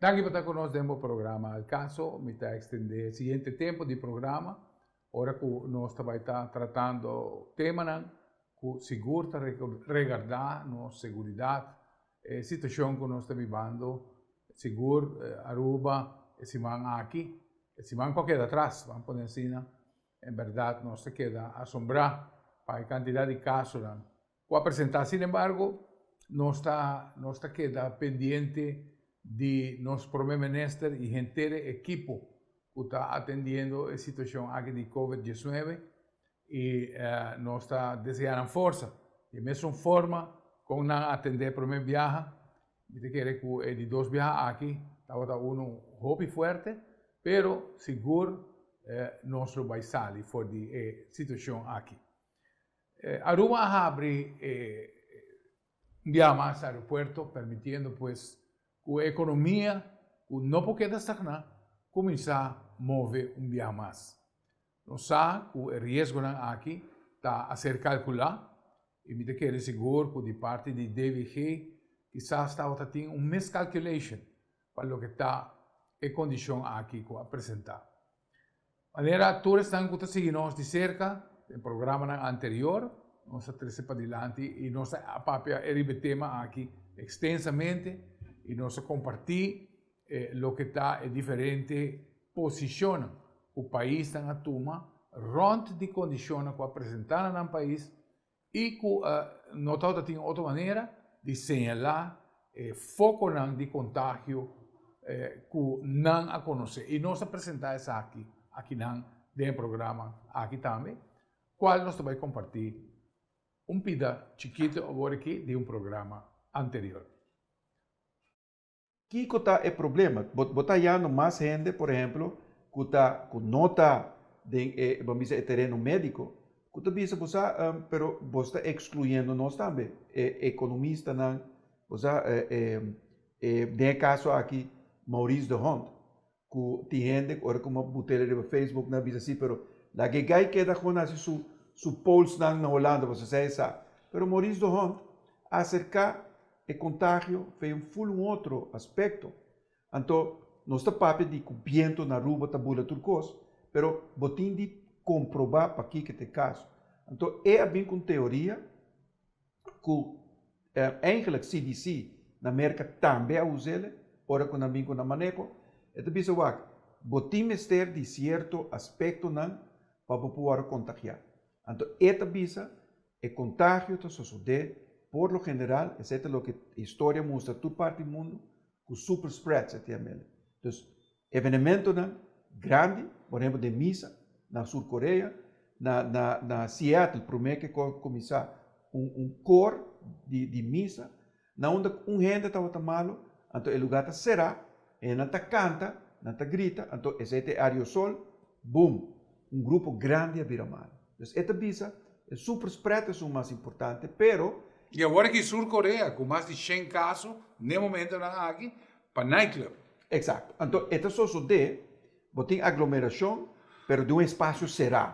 Danki pa ta ku nos den bo programa Al Caso. Mi ta ekstendé siguiente tempu di programa ora ku nos ta bai ta tratando temanan ku sigur ta regardá nos seguridat, e situashon ku nos ta bibando sigur Aruba e siman aki, e siman ku a keda atras, ban pone asina, en bèrdat nos ta keda asombrá pa e kantidat di kasonan ku a presentá. Sin embargo, nos ta nos ta keda pendiente di nos Prome Minister i henter e ekipo ku ta atendiendo e situashon aki di Covid diesnuebe i nos ta deseá nan forsa. Di e mesun forma kon nan a atendé e prome biaha, mi ta kere ku e di dos biaha aki tabata unu hopi fuerte, pero sigur nos lo bai sali for di e situashon aki. Aruba a habri un biaha mas aeropuerto permitiendo pues ku e ekonomia ku no por keda stagná kuminsá move un biaha mas. Nos sa ku e riesgonan aki ta a ser kalkulá i mi ta kere sigur ku di parti di DWG kisas tabata tin un miscalculation pa loke ta e kondishon aki ku a presentá. Manera tur esnan ku ta sigui nos di serka den programanan anterior, nos a trese padilanti i nos a papia riba e tema aki ekstensamente i nos a kompartí loke ta e diferente posishonnan ku paisnan a tuma rònt di kondishonnan ku a presentá na nan pais i ku no tabata tin otro manera di señalá e fokonan di kontagio ku nan a konosé. I nos a presentá esaki akinan den e programa aki tambe, kual nos ta bai kompartí un pida chikito awor aki di un programa anterior. Kiko ta e problema? Bo bo ta hayando mas hende, por ehemplo, ku ta ku no ta den e bo bisa e tereno médiko, ku ta bisa bo sa pero bo sta ekskluyendo nos tambe, e ekonomistanan, bo sa e e den e kaso aki Maurice de Hond, Ku tin hende ku ora ku mi a but'el riba Facebook nan a bisa si pero laga e gai keda gewoon hasi su su polsnan na Holanda pasobra esei e sa. Pero Maurice de Hond a aserká e kontagio fe un ful un otro aspekto. Anto nos ta papia di ku biento na Aruba ta bula tur kos pero bo tin di komprobá pakiko ta e kaso. Anto e a bin ku un teoria ku Eigenlijk CDC na Merka tambe a us'el ora ku nan bin ku nan maneho. E ta bisa wak, bo tin mester di sierto aspektonan pa bo por wòrdu kontagiá. Anto e ta bisa e kontagio ta sosodé por lo general, esei ta loke historia mustra tur parti mundu, ku super spreads e ta yam'el. Dus Evenementonan grandi, por ehempel den misa na Sur Korea, na na na Seattle prome ke kuminsá un un kor di di misa na unda un hende tabata malo anto e lugá ta será e nan ta kanta nan ta grita anto esei ta e aerosol bum un grupo grandi a bira malo. Dus e ta bisa e super spread esun mas importante pero. I awor aki Sur Korea ku mas di shen kaso n'e momentonan aki Pa nightclub. Exacto. Anto e ta sosodé, bo tin aglomeracion, pero den un espacio cerá.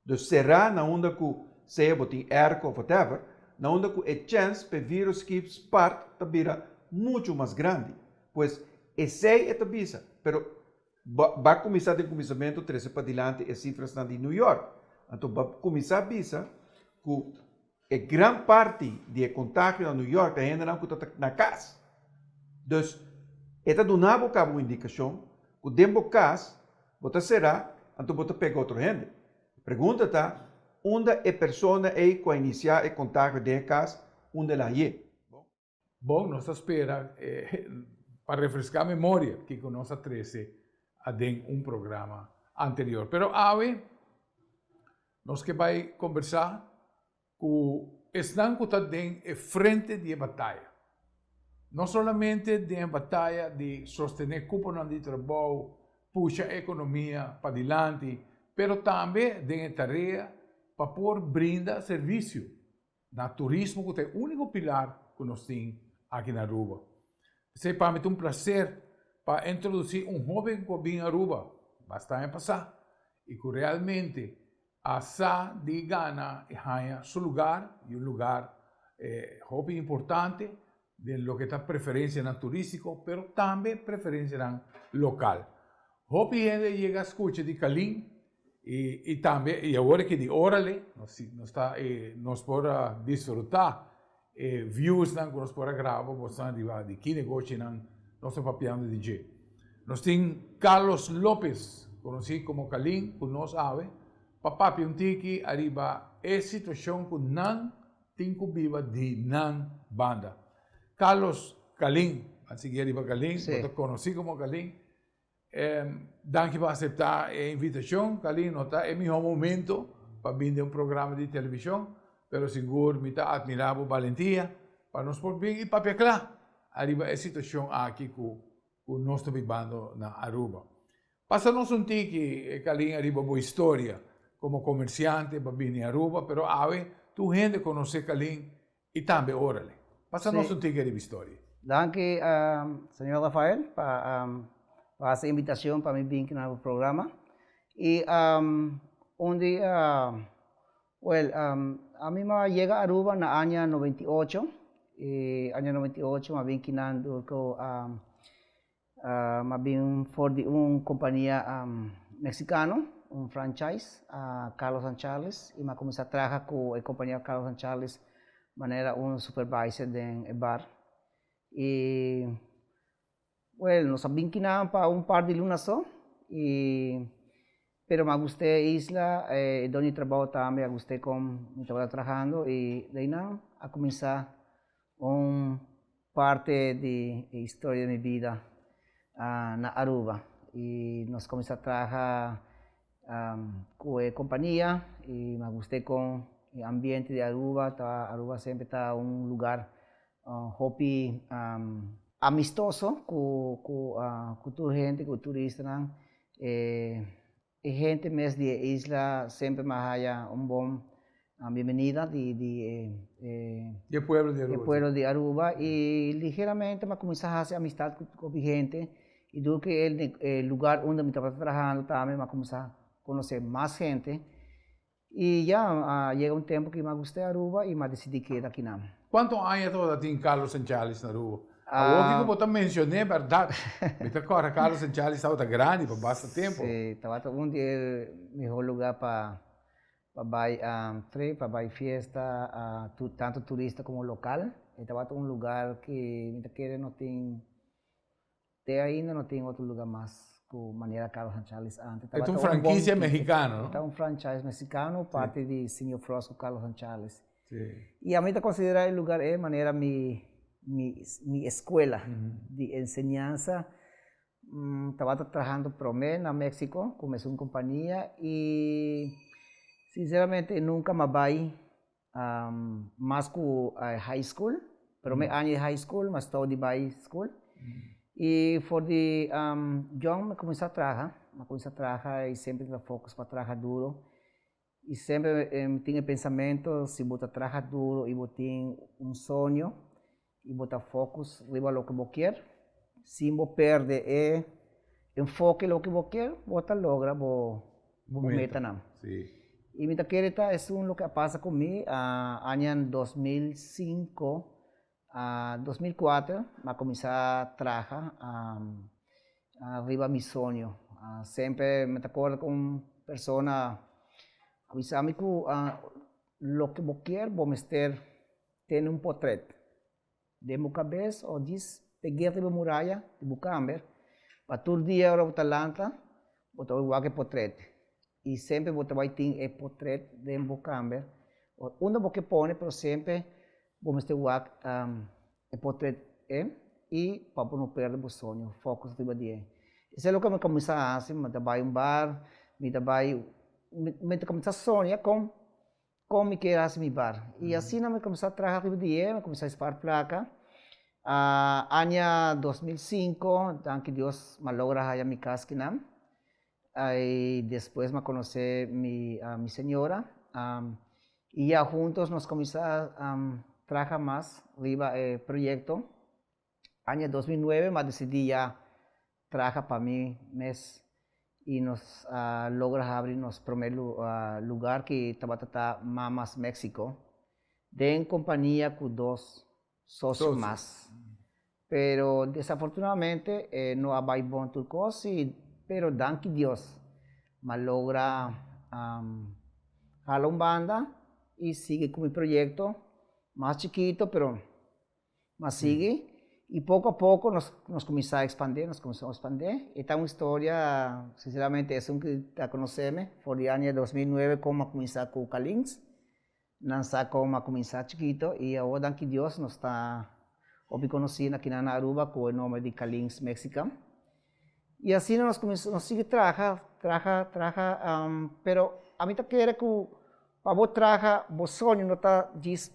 Dus cerá na unda cu sea bo tin airco of whatever, na unda cu e chens p'e virus keep spart ta bira mucho mas grandi. Pues esey e ta bisa, pero bo ba cuminsa den cuminsamento trece padilanti e cifrasnan di New York. Anto bo a cuminsa bisa cu E gran parti di e kontagio na New York ta hendenan ku ta na kas. Dus, e ta duna bo kaba un indikashon ku den bo kas bo ta será anto bo ta pega otro hende. E pregunta ta, unda e persona ei ku a inisiá e kontagio den e kas, unda el a haye? Bon, nos ta spera pa refreská memoria kiko nos a trese aden un programa anterior. Pero awe nos ke bai kombersá ku esnan ku ta den e frente di e bataya. No solamente den e bataya di sostené kuponan di trabou, pusha e ekonomia padilanti, pero tambe den e tarea pa por brinda servisio Na turismo cu ta e unico pilar cu nos tin aki na Aruba. P'esey pa mi ta un placer pa introduci un hoben cu a bin Aruba basta aña pasa y cu realmente a sa di gana y haña su lugar y un lugar hopi importante. den loke ta preferencianan turistico pero tambe preferencianan local. Hopi hende yega scucha di Kalin y y tambe y awor aki di Orale nos nos ta nos por a disfruta e viewsnan cu nos por a graba bosnan riba di ki negoshinan nos ta papiando di dje. Nos tin Carlos Lopez conoci como Kalin cu nos awe pa papia un tiki ariba e situacion cu nan tin cu biba di nan banda. Carlos Kalin, a sigui ariba Kalin, bo ta conoci como Kalin. Danki pa acepta e invitacion. Kalin, no ta e miho momento pa bin den un programa di television, pero sigur mi ta admira bo balentia pa nos por bin y papia cla ariba e situacion aki cu cu nos ta bibando na Aruba. Pasa nos un tiki, Kalin, ariba bo historia como comerciante pa bini Aruba, pero awe tur hende conoce Kalin y tambe Orale. Pasa nos un tiki ariba historia. Danki, señor Rafael, pa pa haci invitacion pa mi bin na bo programa. Y un di, well, ami a yega Aruba na aña 98, y aña 98 mi a bin kinan door cu Mi a bin for di un kompania mexicano, un franchise, Carlos and Charles, i mi a kuminsá traha ku e kompania Carlos and Charles manera un supervisor den e bar. I well, nos a bin kinan pa un par di luna so, i pero mi a gusta e isla, e doño di trabou tambe a gusta kon mi tabata trahando i de einan a kuminsá un Parte di e historia di mi bida na Aruba y nos cuminsa traha cu e compania y mi a gusta con e ambiente di Aruba ta Aruba semper ta un lugar hopi amistoso cu cu tur hende cu turistanan e E hente mes di e isla semper mi a haya un bon bienvenida di di e Di e pueblo di Aruba. E pueblo di Aruba y ligeramente mi a cuminsa haci amistad cu hopi hente y dor cu e lugar unda mi tabata trahando tambe mi a cuminsa conoce mas hente y ya a yega un tempo cu mi a gusta Aruba y mi a dicidi keda akinan. Cuanto aña tabata tin Carlos and Charles na Aruba? Awor ki ku bo ta mencion'é berdad, mi ta corda Carlos and Charles tabata grandi pa basta tempo. Sí, tabata un di e mihor lugar pa pa bai trip, pa bai fiesta, tanto turista como local. E tabata un lugar ki mi ta kere no tin Te ainda no tin otro lugar mas cu manera Carlos and Charles antes. E ta un franquicia mexicano, no? Ta un franchise mexicano, parti di Señor Frost cu Carlos and Charles. Y ami ta considera e lugar e manera mi mi mi escuela di enseñansa. Tabata trahando prome na Mexico cu mesun compania y sinceramente nunca mi a bay Mas ku high school, prome aña di high school mi a stop di bai school i for di jong mi kuminsá traha, mi kuminsá traha i semper mi ta focus pa traha duro i semper mi tin e pensamentu si bo ta traha duro i bo tin un soño i bo ta focus riba loke bo kier sin bo perde e enfoke loke bo kier bo ta logra bo metanan. I mi ta kere ta esun loke a pasa ku mi aña 2005 a 2004 mi a kuminsá traha riba mi soño. Semper mi ta acorda ku un persona a bisa mi ku loke bo kier bo mester Tene un potret den bo kabes o djis peg'é riba muraya di bo kamber pa tur dia ora bo ta lanta bo ta bai wak e potret i semper bo ta bai tin e potret den bo kamber o unda bo ke pone pero semper bo mester wak e potret e i pa bo no perde bo soño focus riba di e. Esei loke mi kuminsá hasi mi ta bai un bar mi ta bai mi ta kuminsá soña kon Kon mi kier hasi mi bar. I asina mi kuminsá traha riba di e, mi kuminsá spar plaka. Aña 2005, danki Dios, mi a logra haya mi kas kinan. I despues mi a konosé mi mi señora. I ya huntos nos kuminsá traha mas riba e proyekto. Aña 2009 mi a disidí ya traha pa mi mes y nos a logra habri nos prome lugar ki tabata ta Mama's Mexico den compania cu dos Socio mas. Pero desafortunadamente e no a bai bon tur cos y pero danki Dios m'a logra hala un banda y sigui cu mi proyecto mas chikito pero m'a sigui y poco a poco nos nos cuminsa expande nos cuminsa expande e ta un historia sinceramente esun cu ta conoceme for di aña 2009 como a cuminsa cu Kalins. Nan sa kon a kuminsá chikito i awor danki Dios nos ta hopi konosí na kinan na Aruba ku e nomber di Kalins Mexican. I asina nos kuminsá, nos sigui traha, traha, traha, pero ami ta kere ku pa bo traha bo soño no ta djis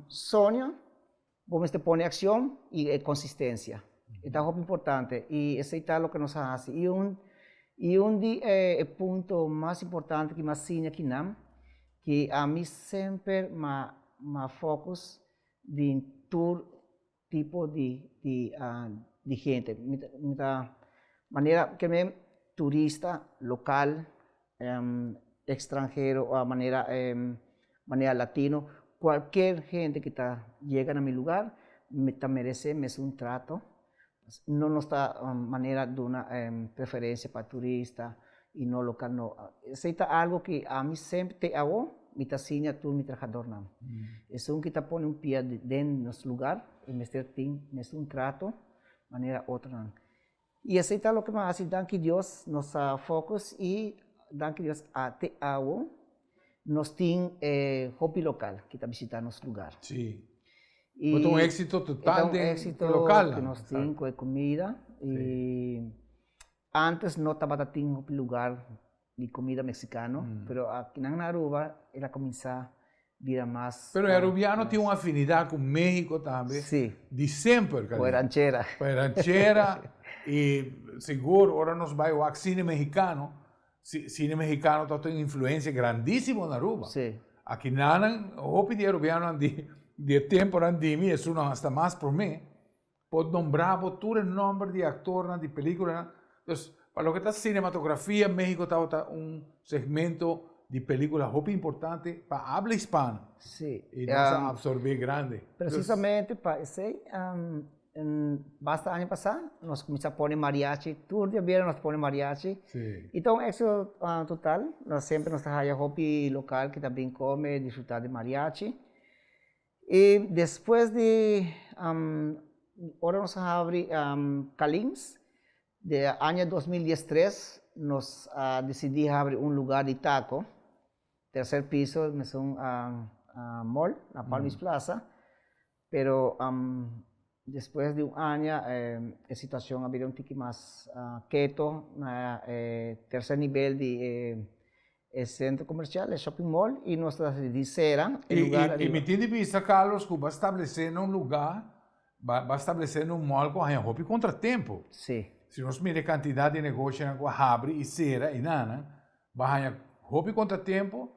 soña, bo mester pone akshon i e konsistensia. E ta hopi importante i esei ta loke nos a hasi. I un i un di e punto mas importante ki mi a siña kinan, ki ami semper m'a m'a focus den tur tipo di di di hende. Mi ta mi ta manera ke men turista lokal extranhero o manera manera latino, cualkier hende ki ta yega na mi lugar mi ta merece mesun trato, no nos ta manera duna preferencia pa turista y no local no, esey ta algo ki ami semper te awo mi ta siña tur mi trahadornan, esun ki ta pone un pia den nos lugar e mester tin mesun trato manera otronan. I esei ta loke mi a hasi, danki Dios nos a focus i danki Dios a te awo nos tin e hopi local ki ta bishita nos lugar. Sí. Bo ta un éxito total den local. Ki nos tin ku e kumida i antes no tabata tin hopi lugar di comida mexicano, pero akinan na Aruba el a cuminsa bira mas. Pero e Arubiano tin un afinidad cu Mexico tambe. Sí. Di semper. Cu e ranchera. Cu e ranchera y sigur ora nos bay wak cine mexicano, cine mexicano ta tin un influencia grandisimo na Aruba. Sí. Akinanan hopi di e Arubianonan di e temponan di mi, esunnan hasta mas prome, Por nombra bo tur e nomber di actornan di peliculanan. Dus, pa loke ta cinematografia, Mexico tabata un segmento di pelicula hopi importante pa habla hispano. Sí. Y nos a absorbe grande. Precisamente pa esey, basta aña pasa, nos cuminsa pone mariachi, tur dia biera nos pone mariachi. Sí. Y ta un exito total. Nos semper nos ta haya hopi local ki ta bin come, disfruta di mariachi. I despues di ora nos a habri Kalins, di aña 2013 nos a disidí habri un lugar di tako, tercer piso mesun mall na Palm Beach Plaza, pero despues di un aña e situacion a bira un tiki mas keto na e tercer nivel di e centro comercial, e shopping mall, y nos ta di cera e lugar ariba. Y mi tin di bisa, Carlos, cu bo a stablece na un lugar, bo a stablece na un mall cu a haña hopi contratempo. Si. Si nos mira e cantidad di negoshonan cu a habri y cera y nana, bo a haña hopi contratempo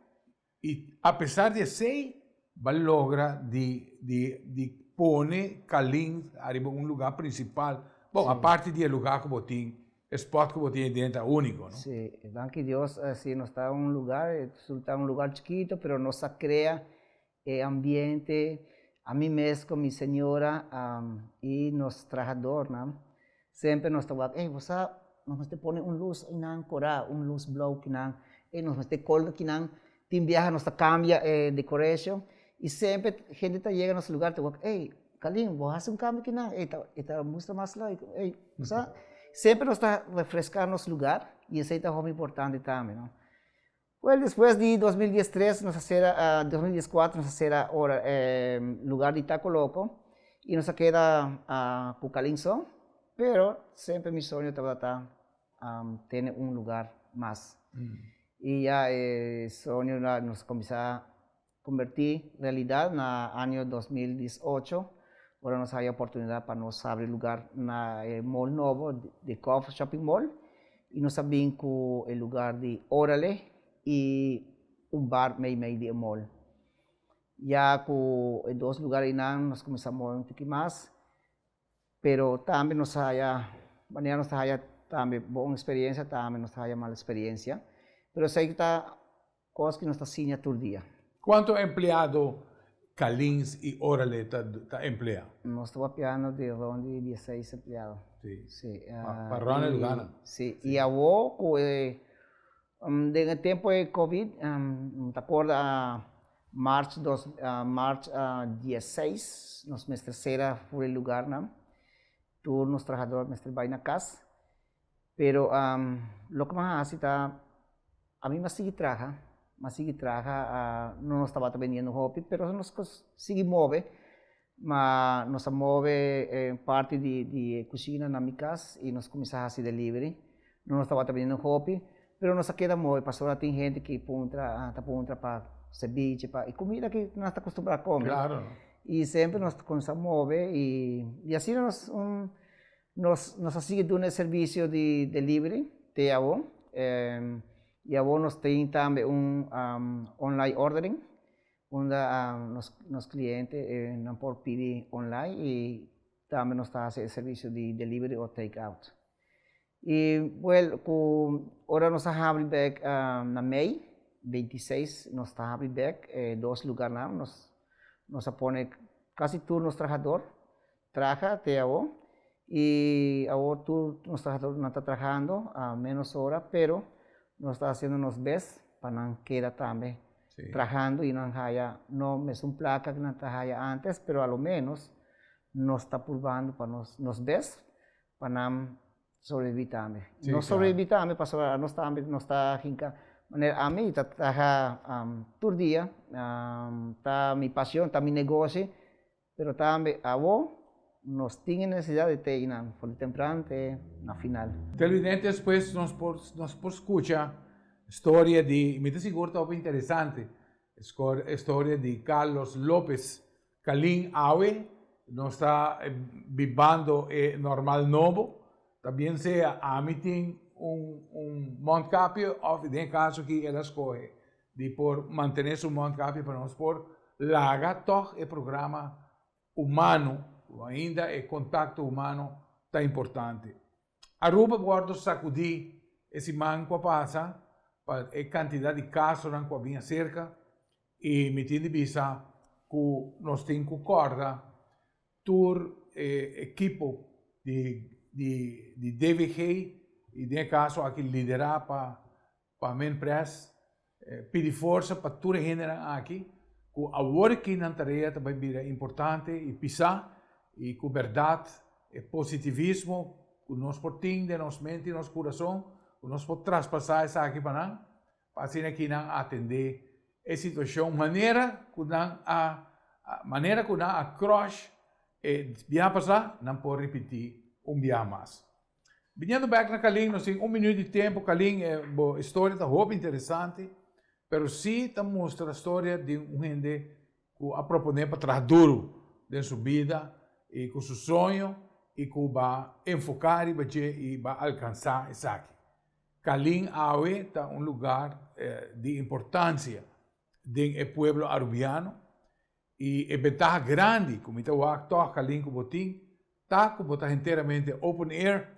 y a pesar di esey, bo a logra di di di pone Kalin ariba un lugar principal. Bon, aparte di e lugar cu bo tin E spot ku bo tin aden ta úniko, no? Sí, danki Dios, sí nos ta un lugar, ta un lugar chikito, pero nos a krea e ambiente, ami mes ku mi señora i nos trahadornan, semper nos ta wak, ey bo sa, nos mester pone un lus einan korá, un lus blou kinan, ey nos mester kolga kinan, tin biaha nos ta kambia e decoration, i semper hende ta yega nos lugar ta wak, ey, Kalin, bo hasi un kambio kinan, ey ta, e ta mustra mas leuk, ey, bo sa, semper nos ta refreská nos lugar i esei ta hopi importante tambe, no. Wel, despues di 2013 nos a sera, 2014 nos a sera ora e lugar di Taco Loco i nos a keda ku Kalin so, pero semper mi soño tabata ta tene un lugar mas. I ya e soño nos a kuminsá Convertí realidad na año 2018 ora nos haya oportunidad pa nos habri lugar na e mall nobo di Cove Shopping Mall y nos a bin cu e lugar di Orale y un bar mei mei di e mall. Ya cu e dos lugar eynan nos cuminsa move un tiki mas pero tambe nos haya manera nos ta haya tambe bon experiencia tambe nos ta haya mal experiencia pero esey ta Kos ki nos ta siña tur dia. Kuantu empleado Kalins i Orale ta ta empleá? Nos ta papiando di rond di dieseis empleado. Sí. Sí. Pa pa rond e lugánan. Sí. I awor ku e den e tempu e covid, mi ta acorda march dos march dieseis nos mester sera for e lugarnan. Tur nos trahador mester bai na kas. Pero loke mi a hasi ta, ami mi a sigui traha, mi a sigui traha, no nos tabata bendiendo hopi, pero nos a sigui move, ma nos a move parti di e kushina na mi kas i nos kuminsá hasi delivery, no nos tabata bendiendo hopi, pero nos a keda move pasobra tin hende ki puntra, ta puntra pa ceviche, pa e kumida ki nos ta kustumbrá kome. I semper nos ta kuminsá move i asina nos Nos nos a sigui duna e servisio di delivery te awor i awor nos tin tambe un online ordering unda nos nos cliente nan por pidi online i tambe nos ta hasi e servisio di delivery o take out. I wel ku ora nos a habri bek na mei 26 nos ta habri bek e dos lugarnan nos nos a pone kasi tur nos trahador Traha te awor y awor tur nos trahadornan ta trahando a menos ora pero nos ta haciendo nos best pa nan keda tambe trahando y nan haya no mesun placa cu nan ta haya antes pero a lo menos nos ta purbando pa nos nos best pa nan sobrevivi tambe. No sobrevivi tambe pasobra nos tambe nos ta hinca manera ami ta traha tur dia ta mi pasion ta mi negoshi Pero tambe awo nos tin e necesidad di te einan for di tempran te na final. Televidentes pues nos por nos por scucha storia di mi ta sigur ta hopi interesante storia di Carlos Lopez Kalin awe nos ta bibando e normal nobo ta bien sea ami tin un un mondkapje of den e caso aki el a scoge di por mantené su mondkapje pa nos por laga tòg e programa humano, ku ainda e kontakto humano ta importante. Aruba wòrdu sakudí e siman ku a pasa pa e kantidat di kasonan ku a bin aserka i mi tin di bisa ku nos tin ku kòrda tur e ekipo di di DVG i den e kaso aki liderá pa Pa Minpres pidi forsa pa tur e hendenan aki ku awor aki nan tarea ta bai bira importante i pisá i ku bèrdat e positivismo ku nos por tin den nos mente i nos kurason ku nos por traspasá esaki pa nan pa asina aki nan atendé e situashon manera ku nan a manera ku nan a crush e biaha pasá nan por ripití un biaha mas. Biniendo bek na Kalin, nos tin un minuut di tempo. Kalin, e bo historia ta hopi interesante, pero si ta mustra storia di un hende ku a proponé pa traha duru den su bida i ku su soño i ku ba enfoká riba dje i ba alkansá esaki. Kalin awe ta un lugar di importansia den e pueblo arubiano I e bentaha grandi ku mi ta wak tòg Kalin ku bo tin ta ku bo ta henteramente open air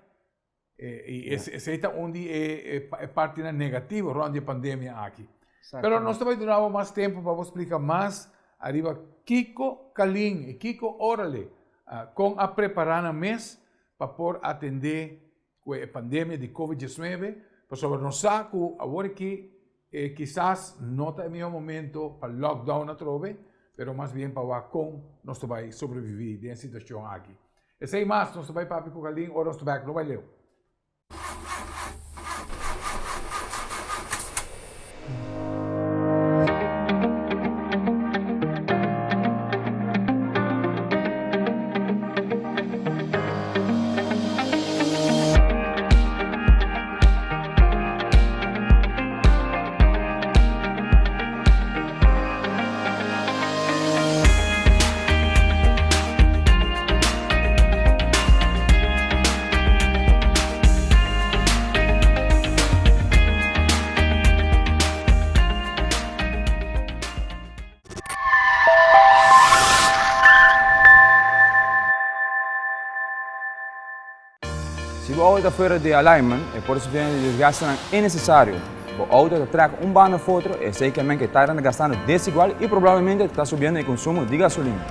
i esei ta un di e partinan negativo rònt di e pandemia aki. Pero nos ta bai duna bo mas tempu pa bo splika mas ariba kiko Kalin i kiko Orale kon a prepará nan mes pa por atendé ku e pandemia di covid 19 pasobra nos sa ku awor aki E kisas no ta e mihó momento pa lockdown atrobe, pero mas bien pa wak kon nos ta bai sobreviví den e situashon aki. Esei mas nos ta bai papia ku Kalin ora nos ta bek, no bai leu. Si bo auto ta fuera di alignment, e por sufriendo di desgastenan innecesario. Bo auto ta trek un banda of otro, esei ke men ke tairan ta gastando desigual i probablemente ta subiendo e konsumo di gasolina.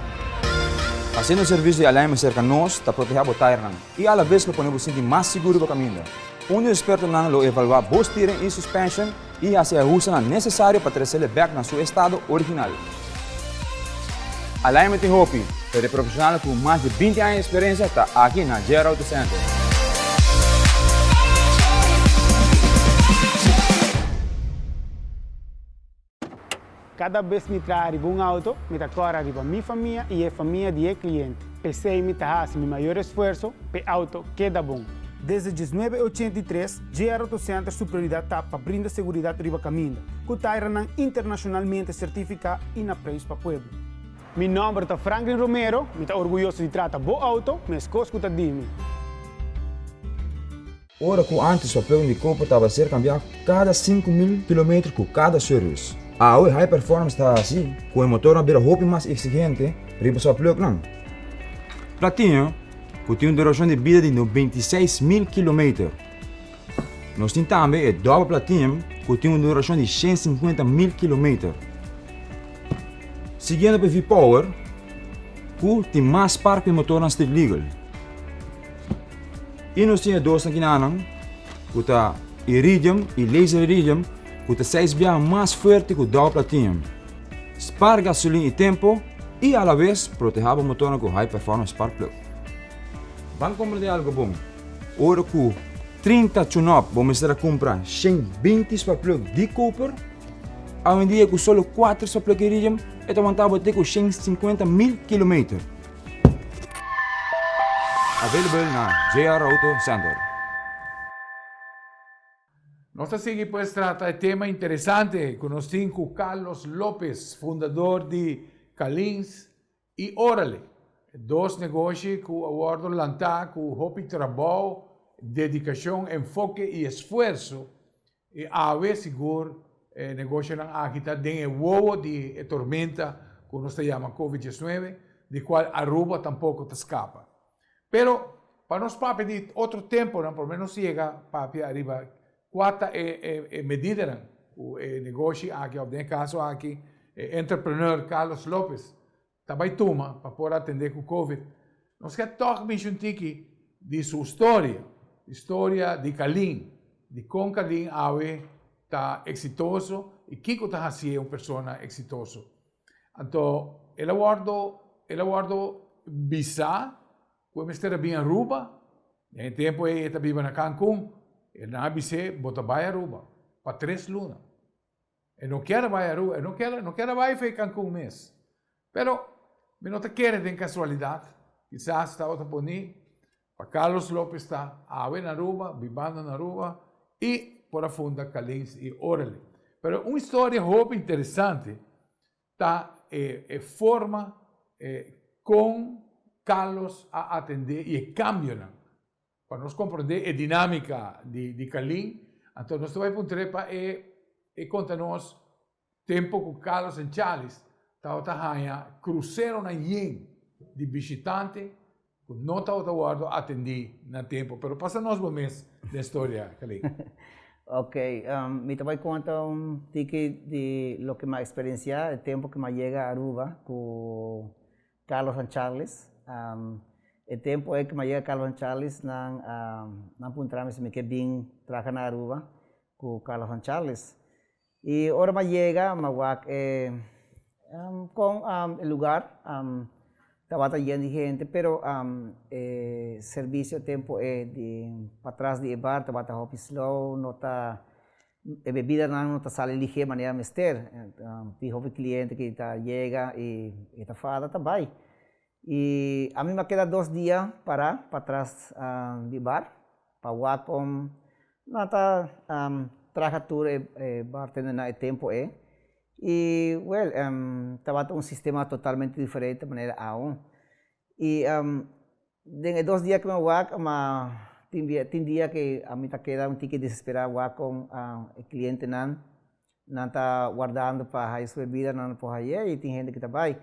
Hasiendo servisio di alignment serka nos ta protehá bo tairnan i alabes lo pone bo sinti mas sigur riba kaminda. Un di ekspertonan lo evaluá bo steering i suspension i hasi e ahustenan nesesario pa tresele bèk na su estado original. Alignment tin hopi, pero e profesionalnan ku mas di binti aña di eksperensia ta aki na JR Auto Center. Kada bes mi traha riba un auto, mi ta kòrda riba mi famia i e famia di e kliente. P'esei mi ta hasi mi mayor esfuerso p'e auto keda bon. Desde diesnuebe ochenta i tres, JR Auto Center su prioridat ta pa brinda seguridat riba kaminda, ku tairanan internashonalmente sertifiká i na preis pa pueblo. Mi nòmber ta Franklin Romero, mi ta orguyoso di trata bo auto meskos ku ta di mi. Ora ku ántes papelnan di koper tabata ser kambiá kada 5000 kilometer ku kada service. Awe High Performance ta hasi ku e motornan bira hopi mas eksigente riba su plugnan. Platinum, ku tin un durashon di bida di 96,000 kilometer. Nos tin tambe e dòbel Platinum ku tin un durashon di 150,000 kilometer. Siguiendo pa e V-Power, ku tin mas par ku e motornan street legal. I nos tin e dos nakinanan ku ta iridium i laser iridium ku ta seis biaha mas fuerte ku dòbel platinum. Spar gasolin i tempo i alabes protehá bo motornan ku high performance spark plug. Ban komprendé algu bon, ora ku 30 tune-up bo mester a kumpra 120 spark plug di koper, awendia ku solo kuater spark plug iridium e ta wanta bo te ku 150 mil kilometer. Available na JR Auto Center. Nos ta sigui pues trata e tema interesante cu nos tin cu Carlos Lopez, fundador di Calins y Orale, dos negoshi cu a wordo lanta cu hopi trabou, dedicacion, enfoke y esfuerso. I awe sigur e negoshonan aki ta den e wowo di e tormenta ku nos ta yama Covid 19, di kual Aruba tampoko ta skapa. Pero pa nos papia di otro temponan prome nos yega papia ariba kua ta e e medidanan ku e negoshi aki òf den e kaso aki e entrepreneur Carlos Lopez ta bai tuma pa por atendé ku Covid. Nos ke tòg mishi un tiki di su storia, storia di Kalin, di kon Kalin awe ta eksitoso i kiko ta hasié un persona eksitoso. Anto el a wòrdu el a wòrdu bisá ku e mester a bin Aruba, den e tempu ei e ta biba na Cancun, e nan a bis'é bo ta bai Aruba pa tres luna. E no kier a bai Aruba, e no kier, no kier a bai fe Cancun mes. Pero mi no ta kere den casualidad, kisas tabata poni pa Carlos Lopez ta awe na Aruba, bibando na Aruba y por a funda Calins y Orly. Pero un historia hopi interesante ta e, e forma e, con Carlos a atende y e cambionan. Pa nos komprondé e dinámika di di Kalin, anto nos ta bai puntr'é pa e e konta nos tempu ku Carlos en Charles tabata haña kruseronan yen di bishitante ku no tabata wòrdu atendí na tempu. Pero pasa nos bo mes den storia, Kalin. Ok, mi ta bai konta un tiki di loke mi a eksperensiá e tempu ku mi a yega Aruba ku Carlos and Charles. E tempo ei ku mi a yega Carlos and Charles nan nan puntra mi si mi ke bin traha na Aruba ku Carlos and Charles. I ora mi a yega mi a wak e kon e lugar tabata yen di hende pero e servisio e tempo ei di patras di e bar tabata hopi slow no ta E bebidanan no ta sali ligé manera mester. Tin hopi cliente ki ta yega y e ta fada ta bay. Y ami mi a keda dos dia para patras di bar pa wak con nan ta traha tur e bartendernan e tempo ey. Y well tabata un sistema totalmente diferente manera awo. Y Den e dos dia ku mi a wak, ma tin bia tin dia ku ami ta keda un tiki desesperá wak kon e klientenan nan ta wardando pa haya su bebida nan no por hay'é i tin hende ku ta bai.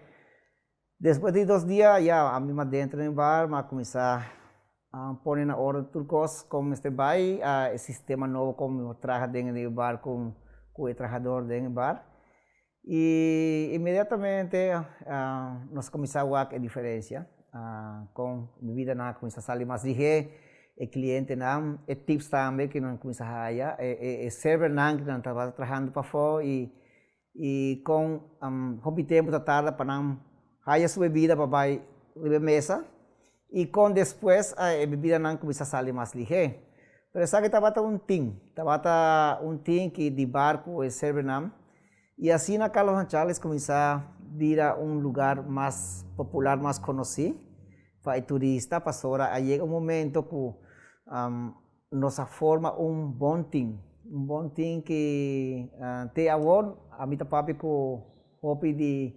Despues di dos dia ya ami mas dentro den bar mi a kuminsá. Pone na orden tur kos kon mester bai, e sistema nobo kon mi por traha den e bar ku e trahador den e bar. I inmediatamente nos a kuminsá wak e diferensia, kon bibidanan a kuminsá sali mas lihé, e klientenan, e tips tambe ku nan a kuminsá haya, e servernan ku nan tabata trahando pafó i I kon hopi tempu ta tarda pa nan haya su bebida pa bai riba e mesa i kon despues e bebidanan kuminsá sali mas lihé. Pero esaki tabata un tin, tabata un tin ki di bar ku e servernan i asina Carlos San Charles kuminsá bira un lugar mas popular, mas konosí pa e turista pasobra a yega un momento ku Nos a forma un bon team, un bon team ki te awor ami ta papia ku hopi di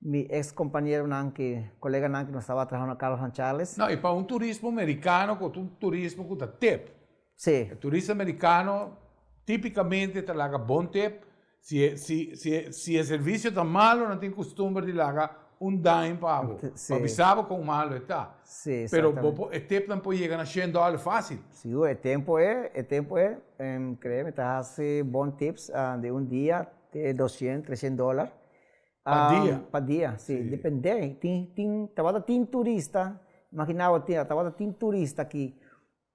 mi ex kompañeronan ki koleganan ki nos tabata traha na Carlos San Charles. No, i pa un turismo merikano ku ta un turismo ku ta tip. Sí. E turista merikano tipikamente ta laga bon tip Si e, si, si e, si e servisio ta malo, nan tin kustumber di laga un dime pa bo, Sí. pa bisa bo kon malo e ta. Sí, Pero bo exactamente. por, e tipnan por yega na shen dòler fásil. Sigur, e tempo e, e tempo e, em, kree mi ta hasi bon tips, ah, di un dia te doshen, treshen dòler. Pa Ah, dia? Pa dia, sí. Sí. Depende, tin, tin, tabata tin turista, imagina bo, tin, tabata tin turista ki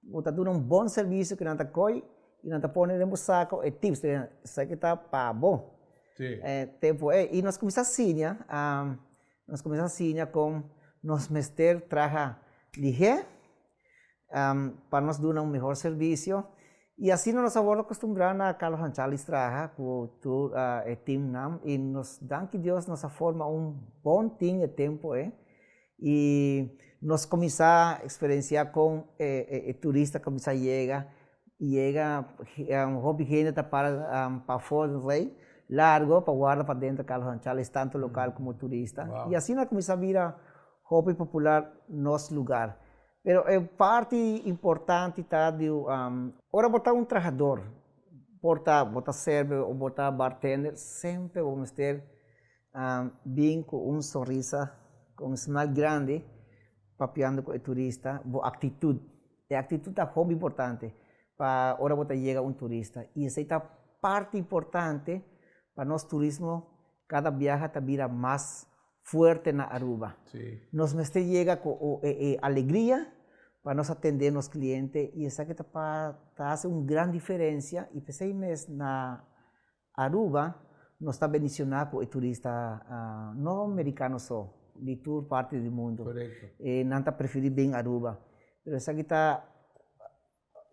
Bo ta duna un bon servisio ku nan ta koi i nan ta pone den bo sako e tips den esaki ta pa bo. Sí. Tempu ei i nos kuminsá siña, nos kuminsá siña kon nos mester traha lihé pa nos duna un mehor servisio i asina nos a wòrdu akostumbrá na Carlos San Charles traha ku tur e timnan i nos danki Dios nos a forma un bon tim e tempu ei. I nos kuminsá eksperensiá kon e turista kuminsá yega, yega hopi hende ta para pafó den rei largo pa warda pa dentro Carlos San Charles tanto lokal komo turista. I asina kuminsá bira hopi popular nos lugar. Pero e parti importante ta di ora bo ta un trahador, por ta bo ta server o bo ta bartender, semper bo mester Bin ku un sonrisa, ku un smile grandi, papiando ku e turista, bo aktitut. E aktitut ta hopi importante pa ora bo ta yega un turista i esei ta parti importante pa nos turismo kada biaha ta bira mas fuerte na Aruba. Nos mester yega ku e alegria pa nos atende nos kliente i esaki ta pa ta hasi un gran diferensia i p'esei mes na Aruba nos ta bendiciona cu e turista no mericano so, di tur parti di mundo. E nan ta preferi bin Aruba. Pero esaki ta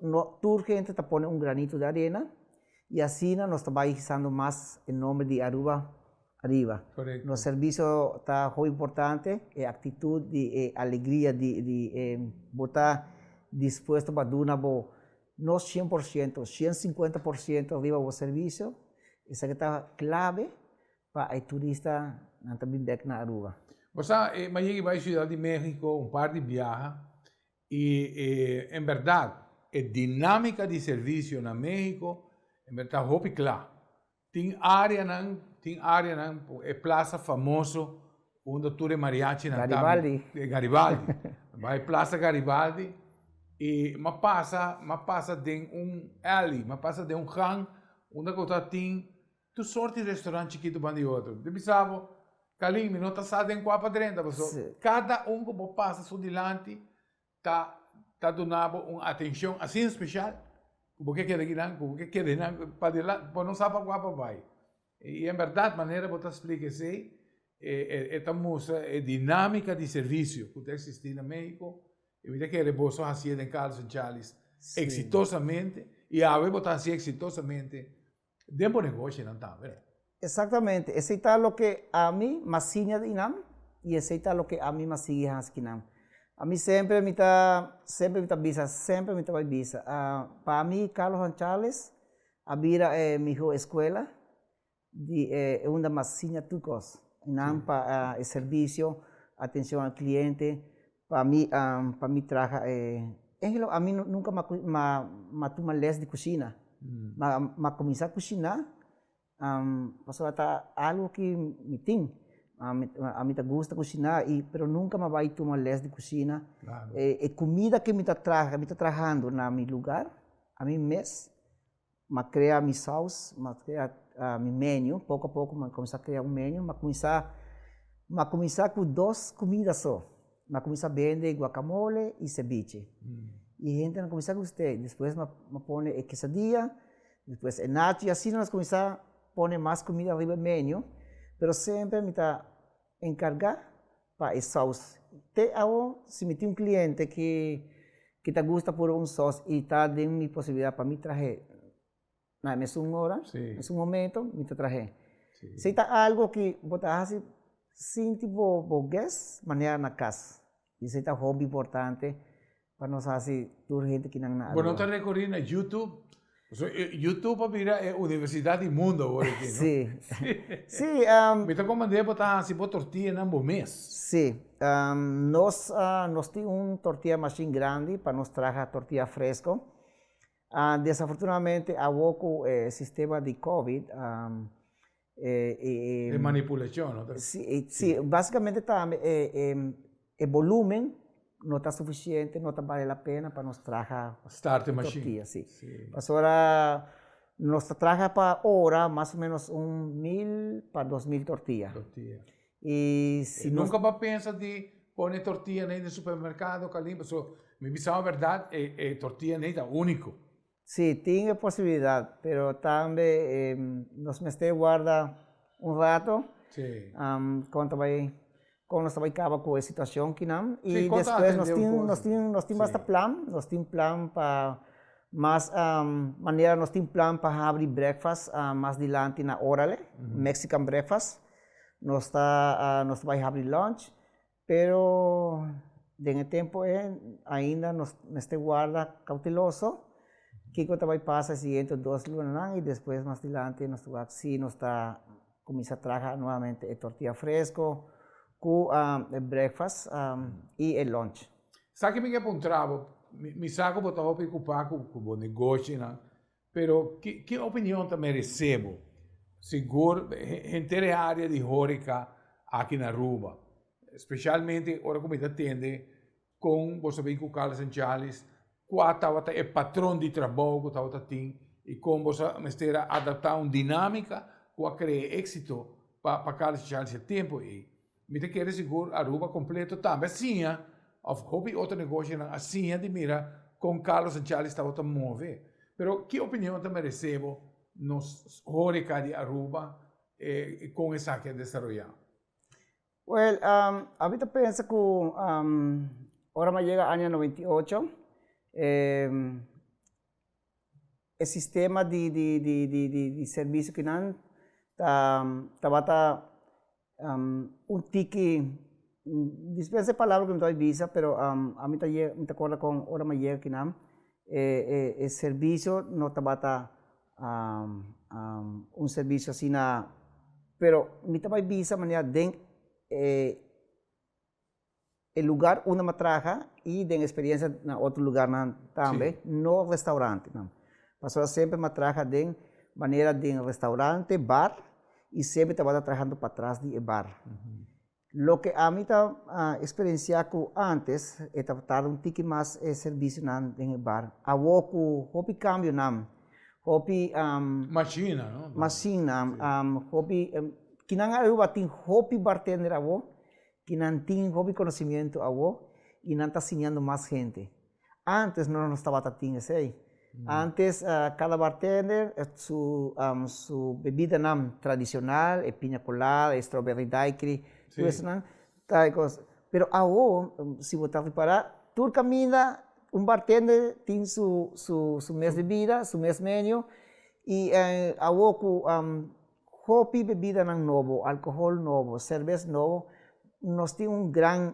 no tur hende ta pone un granito de arena y asina nos ta bay hisando mas e nomber di Aruba ariba. Nos servicio ta hopi importante, e actitud di e alegria di di e bo ta dispuesto pa duna bo No 100%, 150% riba bo servisio, esaki ta clave pa e turista nan ta bin bek na Aruba. Bo sa, e mi a yega bai Ciudad di Mexico un par di biaha y e en berdad e dinamica di servicio na Mexico en berdad ta hopi cla. Tin areanan, tin areanan, e plaza famoso unda tur e mariachinan ta. Garibaldi. Garibaldi. Bai Plaza Garibaldi y m'a pasa, m'a pasa den un alley, m'a pasa den un gang unda cu ta tin tur soort di restaurant chikito banda di otro. Di bisa bo, Kalin, mi no ta sa den cua pa drenta, pasobra cada un cu bo pasa su dilanti ta ta duna bo un atencion asina special cu bo ke keda kinan, cu bo ke keda kinan padilanti, bo no sa pa cua pa bay. Y en berdad manera bo ta splica esey, e e ta mustra e dinamica di servicio cu ta existi na Mexico y mi ta kere boso hacié den Carlos and Charlie's exitosamente y awe bo ta hacié exitosamente Den bo negoshinan tambe, no? Exactamente, esey ta loke ami mas siña di nan y esey ta loke ami mas sigui haci ki nan. Ami semper mi ta, semper mi ta bisa, semper mi ta bay bisa, pa mi Carlos Juan Charles a bira e miho escuela di e unda mas siña tur cos. Nan pa e servicio, atencion al cliente, Pa mi pa mi traha e Angelo ami nunca ma ma tuma les di cushina ma ma cuminsa cushina pasobra ta algo ki mi tin. Ami ta gusta kushiná i pero nunka mi a bai tuma les di kushina. E kumida ku mi ta traha, mi ta trahando na mi lugar, ami mes, mi a krea mi saus, mi a krea mi menu, poko a poko mi a kuminsá krea un menu, mi a kuminsá, mi a kuminsá ku dos kumida so, mi a kuminsá bende guacamole i ceviche. I hendenan a kuminsá gust'é, despues mi a pone e quesadilla, despues e nacho i asina nos kuminsá pone mas kumida riba e menu, pero semper mi ta enkargá pa e sous. Te awo si mi tin un kliente ki ki ta gusta puru un sous i ta den mi posibilidat pa mi trahe na e mesun ora, mesun momento, mi ta trahe. Si ta algo ki bo ta hasi sinti bo bo guest manera na kas. I esei ta hopi importante pa nos hasi tur hende kinan na Bo no Aruba. ta rekorí na YouTube? Pasobra e YouTube a bira e universidat di mundo awor aki, no? Sí. Sí. Mi ta komand'é bo ta hasi bo tortillanan bo mes. Sí. Nos nos tin un tortilla machine grandi pa nos traha tortilla fresco. Desafortunadamente awor ku e sistema di covid E manipulacion no ta. Si, si, basicamente tambe e e volumen no ta suficiente, no ta bale la pena pa nos traha Start e machine. tortilla, si. Pasobra nos ta traha pa ora mas o menos un mil pa 2000 tortilla. Tortilla. Y si nos. Nunca bo a pensa di pone tortilla den supermercado, Kalin? Pasobra mi bisa bo berdad e e tortilla nei ta unico. Sí, tin e posibilidad, pero tambe nos mester warda un rato con ta bay, con nos ta bay caba cu e situacion kinan y despues nos tin, nos tin, nos tin basta plan, nos tin plan pa mas manera nos tin plan pa habri breakfast mas dilanti na Orale, Mexican breakfast, nos ta, nos ta bay habri lunch. Pero den e tempo e ainda nos mester warda cauteloso kico ta bay pasa e siguiente dos lunanan y despues mas dilanti nos ta wak si nos ta cuminsa traha nuevamente e tortilla fresco cu e breakfast y e lunch. Sa ki mi ke puntra bo, mi sa ku bo ta hopi ocupa ku bo negoshinan, Pero ki ki opinion ta merece bo? Sigur henter e area di horeca aki na Aruba, specialmente ora cu mi ta tende con bo sa bin cu Carlos and Charlie's, cua tabata e patron di trabou cu tabata tin y con bo sa mester a adapta un dinamica cu a crea exito pa pa Carlos and Charlie's e tempo ey. Mi ta kere sigur Aruba completo tambe a siña of hopi otro negoshonan a siña di mira con Carlos and Charlie's tabata move. Pero ki opinion ta merece bo nos horeca di Aruba y con esaki a desaroya? Well, ami ta pensa cu ora mi a yega aña 98, E sistema di di di di di di servicio kinan ta tabata un tiki, dispensa e palabra ku mi ta bai bisa, pero ami ta yega mi ta korda kon ora mi a yega kinan e e servicio no tabata un servicio asina, pero mi ta bai bisa manera den e E lugar unda mi a traha y den experiencia na otro lugarnan tambe, no restaurantenan. Pasobra semper mi a traha den manera den restaurante, bar, y semper tabata trahando patras di e bar. Loke ami ta experiencia cu antes e ta tarda un tiki mas e servicionan den e bar. Awo cu hopi cambionan, hopi Machina, no? Machina, hopi, kinan Aruba tin hopi bartender awo Ki nan tin hopi conocimiento awo y nan ta siñando mas hende. Antes no nos tabata tin esey. Antes cada bartender su su bebidanan tradicional, e piña colada, e strawberry daiquiri, tur esonan ta e cos. Pero awo si bo ta ripara tur caminda un bartender tin su su su mes bebida, su mes menu y awo cu Hopi bebidanan nobo, alcohol nobo, cerbes nobo, nos tin un gran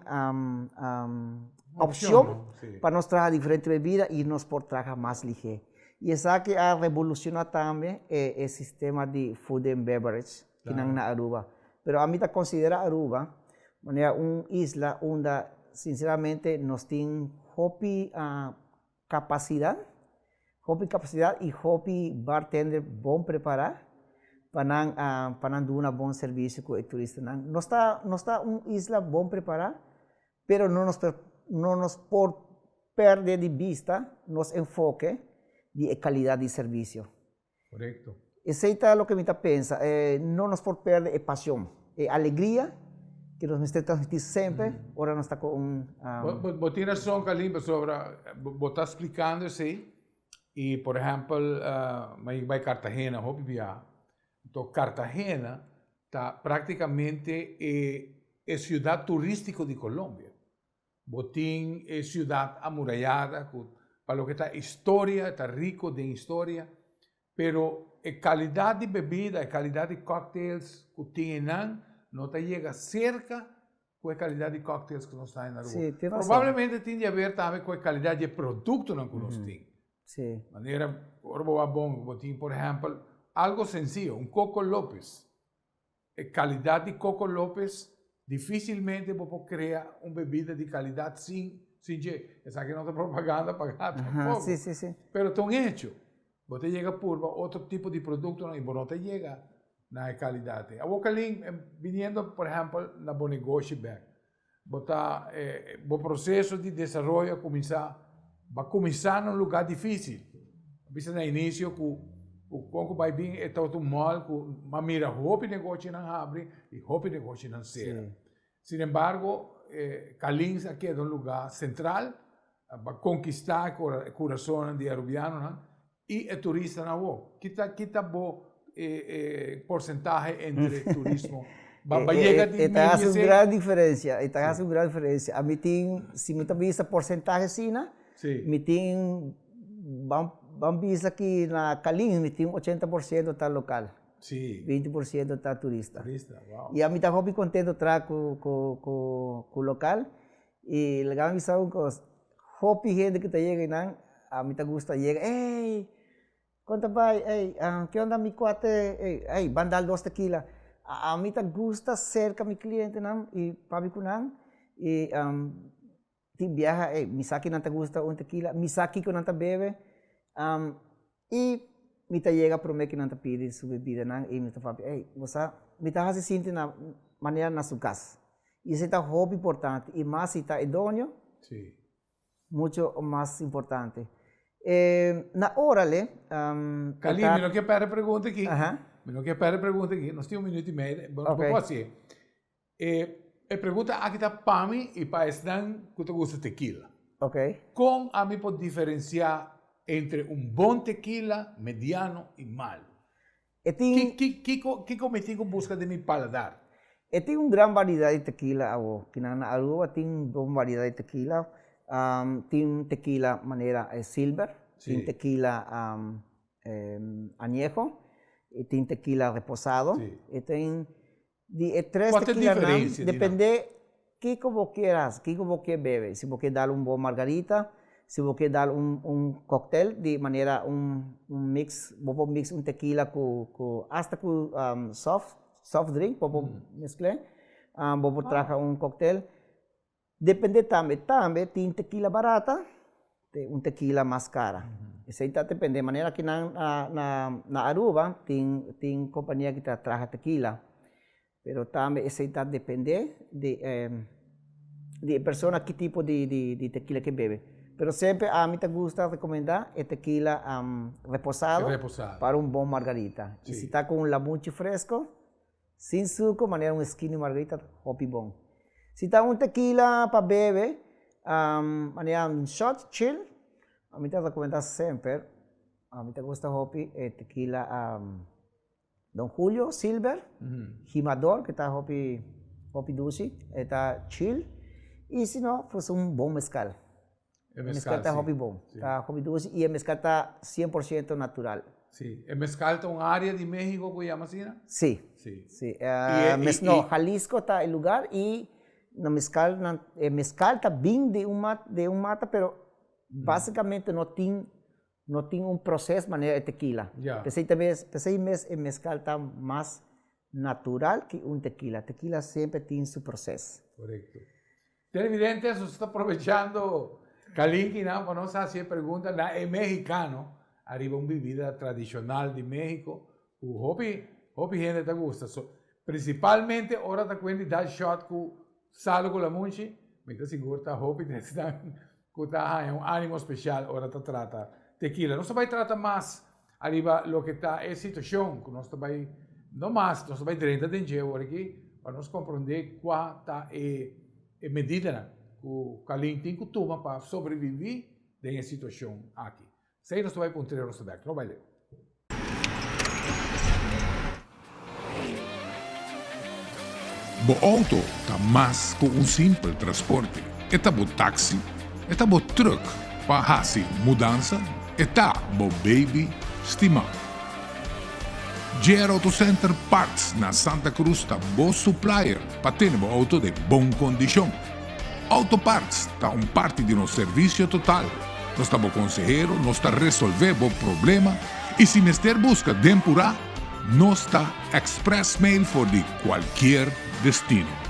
opcion pa nos traha diferente bebida y nos por traha mas lihe. Y esaki a revoluciona tambe e sistema di food and beverage kinan na Aruba. Pero ami ta considera Aruba manera un isla unda sinceramente nos tin hopi Capacidad, hopi capacidad y hopi bartender bon prepara. pa nan pa nan duna bon servisio ku e turistanan. Nos ta nos ta un isla bon prepará, pero no nos no nos por pèrdè di bista nos enfoke di e kalidat di servisio. Korekto. Esei ta loke mi ta pensa, no nos por pèrdè e pasion, e alegria ku nos mester transmití semper ora nos ta ku un. Bo tin rason Kalin pasobra bo ta splikando esei i por ehèmpel mi bai Cartagena hopi biaha, anto Cartagena ta praktikamente e siudat turístiko di Colombia. Bo tin e siudat amurayada ku pa loke ta historia, e ta riko den historia, pero e kalidat di bebida, e kalidat di cocktails ku tin einan no ta yega serka ku e kalidat di cocktails ku nos ta haña na Aruba. Sí, tin rason. Probablemente tin di haber tambe ku e kalidat di e produktonan ku nos tin. Manera ora bo wak bon, bo tin por ehèmpel algo sensiyo, un Coco Lopez. E kalidat di Coco Lopez dificilmente bo por crea un bebida di kalidat sin sin dje. Esaki no ta propaganda pagá tampoco. Sí, sí, sí. Pero ta un hecho. Bo ta yega purba otro tipo di productonan y bo no ta yega na e kalidat ei. Awor Kalin, biniendo por ehempel na bo negoshi bek, Bo ta, bo proceso di desaroyo a cuminsa, bo a cuminsa na un lugar dificil. Bo bisa na inicio cu, cu con cu bay bin e tabata un mall cu bo a mira hopi negoshinan habri y hopi negoshinan cera. Sin embargo, Kalins a keda un lugar central, bo a conquista e curasonnan di e Arubianonan I e turistanan awor? Ki ta ki ta bo porsentahe entre turismo? Ba ba yega di E ta medio hasi un esei? gran diferencia, e ta hasi un gran diferencia. Ami tin, si mi ta bisa porsentahe asina, Sí. mi tin, ban ban bisa ki na Kalin mi tin 80% ta lokal, Sí. 20% ta turista. Turista, wow. I ami ta hopi kontento traha ku ku ku ku lokal i laga mi bisa un kos, Hopi hende ku ta yega einan, ami ta gusta yega, ey, kon ta bai, ey, ke onda mi kuate, ey, ey, ban dal dos tekila. Ami ta gusta serka mi klientenan i papia ku nan i tin biaha, ey, mi sa ki nan ta gusta un tekila, mi sa kiko nan ta bebe i mi ta yega prome ku nan ta pidi su bebidanan i mi ta papia, ey, bo sa, mi ta hasi sinti na manera na su kas. I esei ta hopi importante, i mas si ta e doño, mucho mas importante. Na Orale, Cali, mi no kier perde pregunta aki. Mi no kier perde pregunta aki. Nos tin un minuut i medio. Bo por hasié. E pregunta aki ta pa mi i pa esnan ku ta gusta tekila. Kon ami por diferensiá entre un bon tekila, mediano i malu? E tin. Kiko kiko mi tin ku buska den mi paladar? E tin un gran variedad di tequila awo. Kinan na Aruba tin un bon variedad di tequila. Tin tequila manera silver, tin tequila añejo, y tin tequila reposado. E tin Di e tres Cual ta e tequilanan, diferencia di nan? depende kico bo kier haci, kico bo kier bebe. Si bo kier dal un bon margarita, si bo kier dal un un cocktail di manera un un mix, bo por mix un tequila cu cu hasta cu soft soft drink bo por mezcl'e, bo por traha un cocktail. Depende tambe, tambe tin tequila barata, tin un tequila mas cara. Esey ta depende, manera aki nan na na Aruba tin tin compania ki ta traha tequila, pero tambe esey ta depende di e di e persona ki tipo di di di tequila ke bebe. Pero semper ami ta gusta recomenda e tequila reposado para un bon margarita. Y si ta cu un lamunchi fresco, Sin suco manera un skinny margarita ta hopi bon. Si ta un tequila pa bebe, manera un shot chill, ami ta recomenda semper, ami ta gusta hopi e tequila Don Julio Silver, Jimador cu ta hopi hopi dushi, e ta chill, y si no pues un bon mezcal. E mezcal ta hopi bon, ta hopi dushi y e mezcal ta cien por ciento natural. Sí, e mezcal ta un área di México cu yama asina? Sí, Sí. sí. Y e, No, Jalisco ta e lugar y na mezcal nan, e mezcal ta bin di un mat, di un mata pero basicamente no tin, no tin un proces manera e tequila. P'esey ta mes, p'esey mes e mezcal ta mas natural ki un tequila. Tequila semper tin su proces. Correcto. Televidentes, nos ta aprovechando Kalinkinan pa nos haci e pregunta na e mexicano ariba un bibida tradicional di Mexico cu hopi. Hopi hende ta gusta. So, principalmente ora ta cuenta di dal shot cu salo cu lamunchi, mi ta sigur ta hopi den esnan cu ta haña un animo special ora ta trata tequila. Nos ta bay trata mas ariba loke ta e situacion cu nos ta bay, no mas, nos ta bay drenta den dje awor aki pa nos comprende cua ta e medidanan cu Kalin tin cu tuma pa sobrevivi den e situacion aki. Esei nos ta bai puntra nos ta bek. No bai leu. Bo auto ta mas ku un simpel transporte. E ta bo taxi, e ta bo truck pa hasi mudansa, e ta bo baby stimá. JR Auto Center Parts na Santa Cruz ta bo supplier pa tene bo auto den bon kondishon. Auto Parts ta un parti di nos servicio total. Nos ta bo consehero, nos ta resolve bo problema y si mester busca den pura, nos ta express mail for di cualkier destino.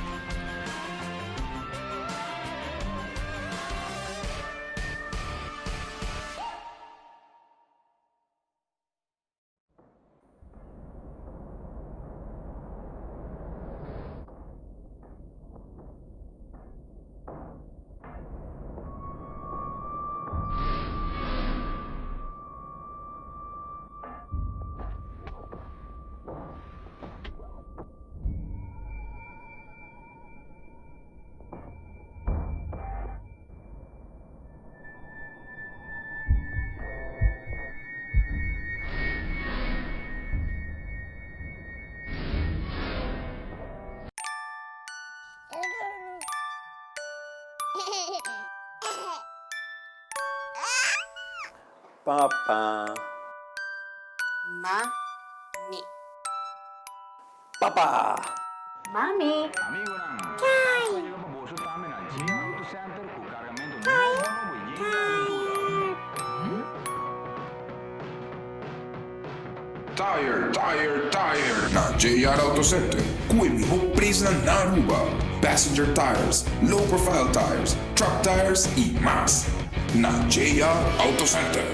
Papa. Mami. Papa. Mami. Tire, tire, tire na JR Auto Center cu e miho prijsnan na Aruba. Passenger tires, low profile tires, truck tires y mas. Na JR Auto Center.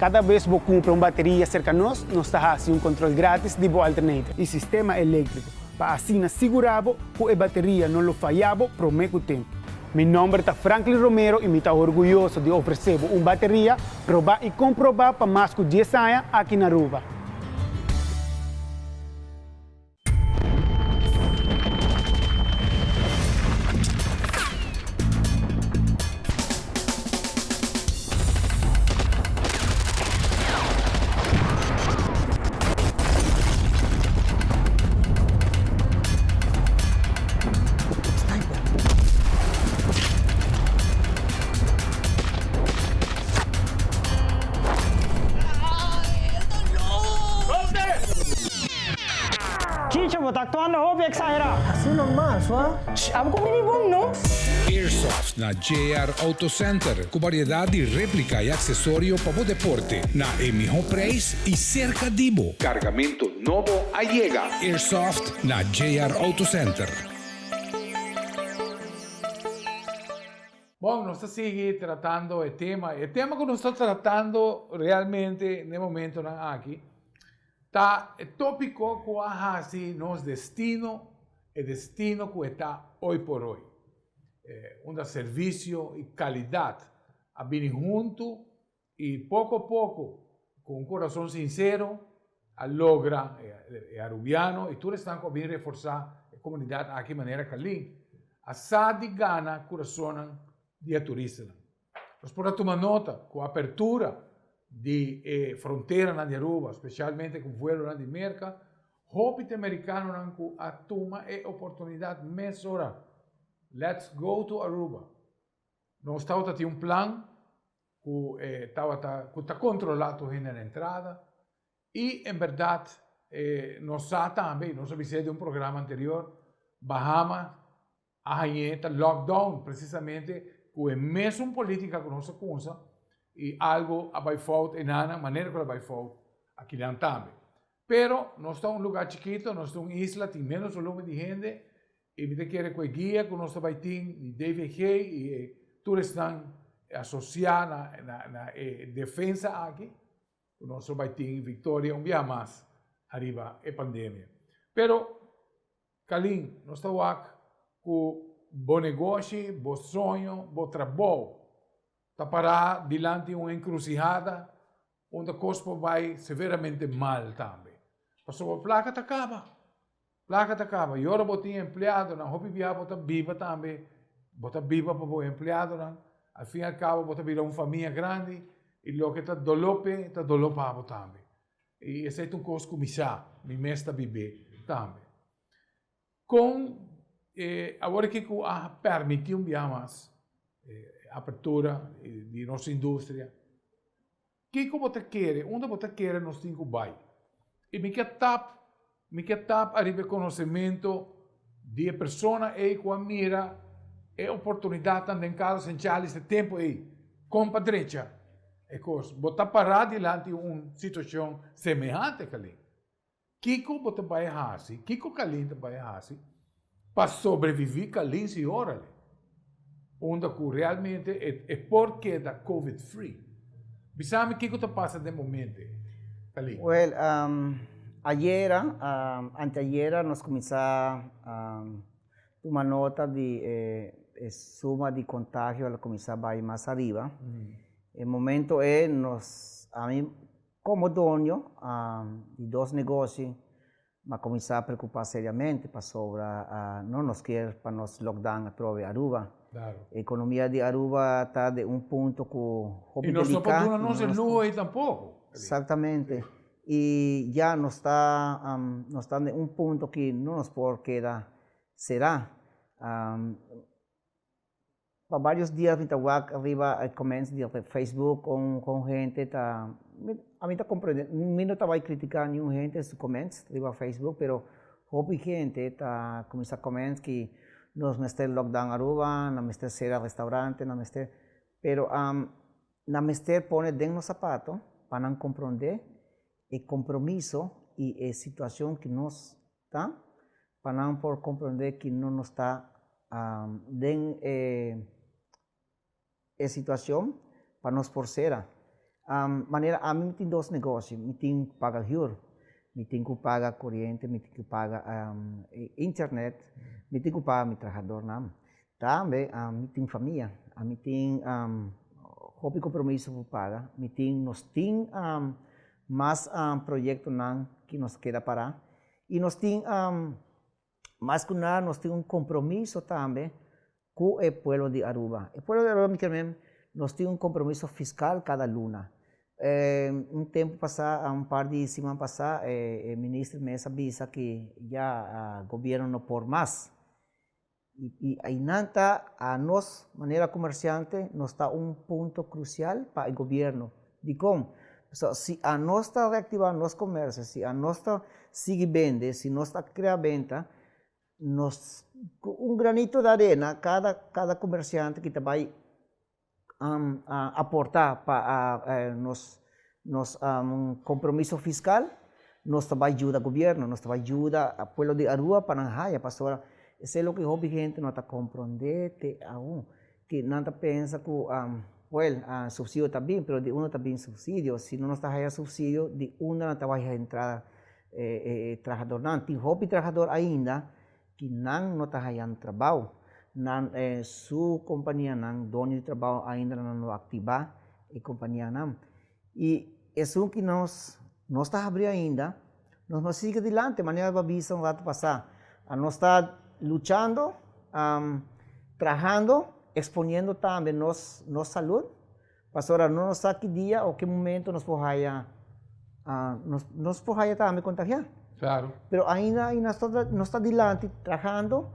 Kada bes bo kumpra un bateria serka nos, nos ta hasi un kontrol gratis di bo alternator i sistema eléktriko pa asina sigurá bo ku e bateria no lo fayá bo promé ku tempu. Mi nòmber ta Franklin Romero i mi ta orguyoso di ofresé bo un bateria probá i komprobá pa mas ku dies aña aki na Aruba. Chicho, bo ta actuando hopi exagera. Así normal, sua. Shh, abo cu mini bon, no? Airsoft na JR Auto Center cu variedad di replica y accesorio pa bo deporte na e miho prijs y cerca di bo. Cargamento nobo a yega! Airsoft na JR Auto Center. Bon, nos ta sigui tratando e tema. E tema cu nos ta tratando realmente n'e momentonan aki Ta e tópiko ku a hasi nos destino e destino ku e ta hoy por hoy. Unda servisio i kalidat a bini huntu i poko poko ku un kurason sinsero a logra e Arubiano i tur esnan ku a bini reforsá e komunidat aki manera Kalin a sa di gana kurasonnan di e turistanan. Nos por a tuma nota ku apertura di e fronteranan di Aruba, spesialmente ku vuelonan di Merka, hopi ta e merikanonan ku a tuma e oportunidat mesora. Let's go to Aruba. Nos tabata tin un plan ku tabata ku ta kontrolá tur hende na entrada i en bèrdat nos sa tambe i nos a bis'é den un programa anterior, Bahama A hañ'é ta lockdown precisamente cu e mesun politica cu nos a cunsa y algo a bay fout enanan manera cu a bay fout akinan tambe. Pero nos ta un lugar chikito, nos ta un isla, tin menos volumen di hende y mi ta kere cu e guia cu nos ta bay tin di DVG y e tur esnan. asosiá na na e defensa aki, ku nos lo bai tin viktoria un bia mas ariba e pandemia. Pero Kalin, nos ta wak ku bo negoshi, bo soño, bo trabou ta pará dilanti un enkrusihada unda kos por bai severamente mal tambe. Pasobra plaka ta kaba. Plaka ta kaba. I ora bo tin empleadonan, hopi bia bo ta biba tambe, bo ta biba pa bo empleadonan. Al fin al kabo bo ta bira un famia grandi i loke ta doló p'e ta doló pa bo tambe. I esei ta un kos ku mi sa, mi mes ta bib'é tambe. Kon e awor aki ku a permití un bia mas e apertura di nos industria, kiko bo ta kere, unda bo ta kere nos tin ku bai? I mi ke tap, mi ke tap ariba e konosementu di e persona ei ku a mira e oportunidatnan den Carlos Henchalis e tempu ei, kon pa drecha e kos. Bo ta pará dilanti un situashon semehante, Kalin. Kiko bo ta bai hasi, kiko Kalin ta bai hasi pa sobreviví Kalin si órale, unda ku realmente e por keda covid free? Bisa mi kiko ta pasa den bo mente, Kalin. Well, ayera, anteayera nos kuminsá tuma nota di e suma di kontagio a kuminsá bai mas ariba. E momento ei nos, ami Komo doño di dos negoshi m'a kuminsá preokupá seriamente pasobra no nos kier pa nos lockdown atrobe Aruba. Ekonomia di Aruba ta den un punto ku hopi I nos no por deliká. duna nos e luho ei tampoko. Exactamente. I ya nos ta nos ta den un punto ki no nos por keda será. Pa varios dias mi ta wak riba e comments di Facebook con con hende ta ami ta comprende mi no ta bay critica niun hende su comments riba Facebook pero hopi hende ta cuminsa comments ki nos mester lockdown Aruba nan mester cera restaurante nan mester pero nan mester pone den nos zapato pa nan comprende e compromiso y e situacion ki nos Ta pa nan por comprende ki no nos ta den e situacion pa nos por cera. Manera ami mi tin dos negoshi, mi tin cu paga huur, mi tin cu paga coriente, mi tin cu paga internet, mi tin cu paga mi trahadornan. Tambe mi tin famia, ami tin hopi compromiso cu paga, mi tin, nos tin mas proyectonan ki nos keda para y nos tin mas cu nada nos tin un compromiso tambe cu e pueblo di Aruba. E pueblo di Aruba mi kier men nos tin un compromiso fiscal cada luna. Un tempo pasa, un par di siman pasa e minister mes a bisa ki ya gobierno no por mas. I einan ta a nos manera komersiante nos ta un punto krusial pa e gobierno. Dikon? Pasobra si anos ta reaktivá nos komersio, si anos ta sigui bende, si nos ta krea benta, nos ku un granito de arena kada kada komersiante ki ta bai aporta pa nos nos compromiso fiscal, nos ta bay yuda gobierno, nos ta bay yuda pueblo di Aruba pa nan haya, pasobra esey loke hopi hende no ta comprende te aun, ki nan ta pensa cu well subsidio ta bin, pero di unda ta bin subsidio, si no nos ta haya subsidio di unda nan ta bay haya entrada e trahadornan, tin hopi trahador ainda Ki nan no ta hayan trabao. Nan su companianan, doño di trabao ainda nan no activa e companianan. Y esun ki nos nos ta habri ainda, nos no sigui adelante, manera bo a bisa un rato pasa. Nos ta luchando, trahando, exponiendo tambe nos nos salud, pasobra no nos sa ki dia o ki momento nos por haya nos nos por haya tambe contagia. Claro. Pero ainda ainda nos ta nos ta dilanti trahando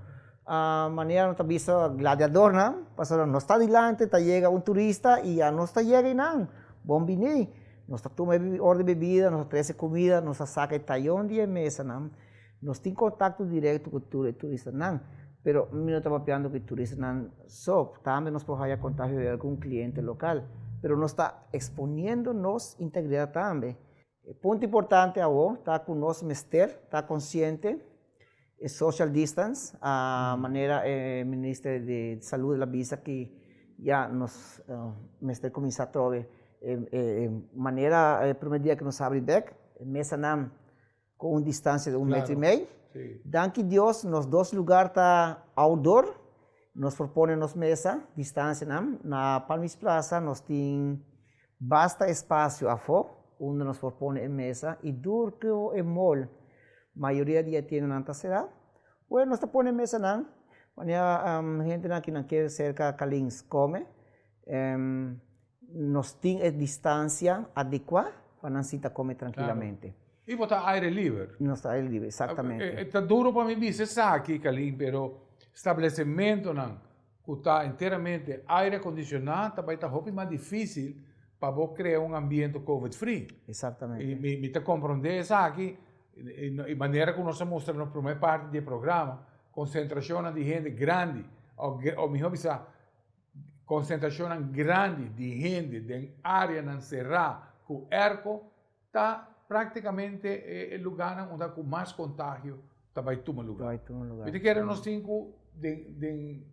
manera nos ta bisa gladiadornan pasobra nos ta dilanti ta yega un turista y ya nos ta yega eynan bon bini nos ta tuma e orde bebida nos ta trece comida nos ta saca e tayon di e mesanan Nos tin contacto directo cu tur e turistanan, pero mi no ta papiando cu e turistanan so, tambe nos por haya contagio di algun cliente local, pero nos ta exponiendo nos integridad tambe. E punto importante awo ta cu nos mester ta consciente e social distance, manera e minister di salud a bisa ki. Ya nos mester kuminsá atrobe e manera e promé dia ku nos habri bèk, e mesanan ku un distansia di un metro i mei. Danki Dios nos dos lugar ta outdoor, nos por pone nos mesa distansianan. Na Palmis Plaza nos tin basta espasio afó unda nos por pone e mesa i dur ku e mall mayoria di e tiendanan ta será. Bueno, nos ta pone mesanan, wanneer hendenan ki nan kier serka Kalins kome, nos tin e distansia adekua pa nan sinta kome trankilamente. I bo ta aire liber. Nos ta aire liber, exactamente. Ta duro pa mi bisa esaki, Kalin, pero establecementonan ku ta enteramente aire akondisioná ta bai ta hopi mas difísil pa bo krea un ambiente covid free. Exactamente. I mi mi ta komprondé esaki i manera ku nos a mustra na promé parti di e programa, konsentrashonnan di hende grandi o o mihó bisa konsentrashonnan grandi di hende den áreanan será ku èrko ta práktikamente e lugánan unda ku mas kontagio ta bai tuma lugá. Bai tuma lugá. Mi ta kere nos tin ku den den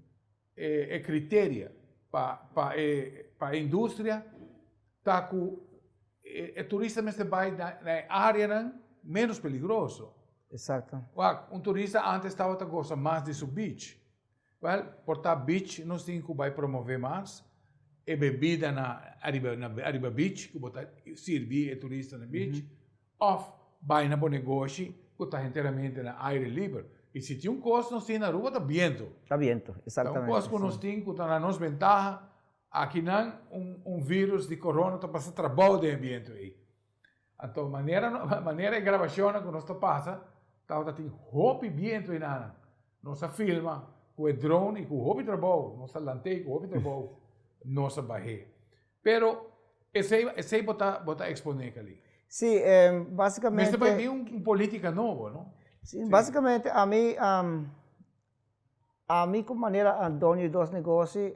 e kriteria pa pa e pa e industria ta ku e turista mester bai na na e áreanan ménos peligroso. Eksakto. Wak, un turista ántes tabata gosa mas di su beach. Wel, por ta beach nos tin cu bay promove mas e bebida na ariba na ariba beach cu bo ta sirbi e turista na beach of bay na bo negoshi cu ta henteramente na aire liber. Y si tin un cos nos tin na Aruba ta biento. Ta biento, exactamente. Ta un cos cu nos tin cu ta na nos bentaha, akinan un un virus di corona ta pasa trabao den e biento ey. Anto manera manera e grabashonnan ku nos ta pasa tabata tin hopi bientu enanan. Nos a filma ku e drone i ku hopi trabou, nos a lant'é ku hopi trabou nos a bah'é. Pero esei esei bo ta bo ta eksponé Kali. Sí, basikamente. Mester bai bin un polítika nobo, no? Sí, basikamente ami ami ku manera doño di dos negoshi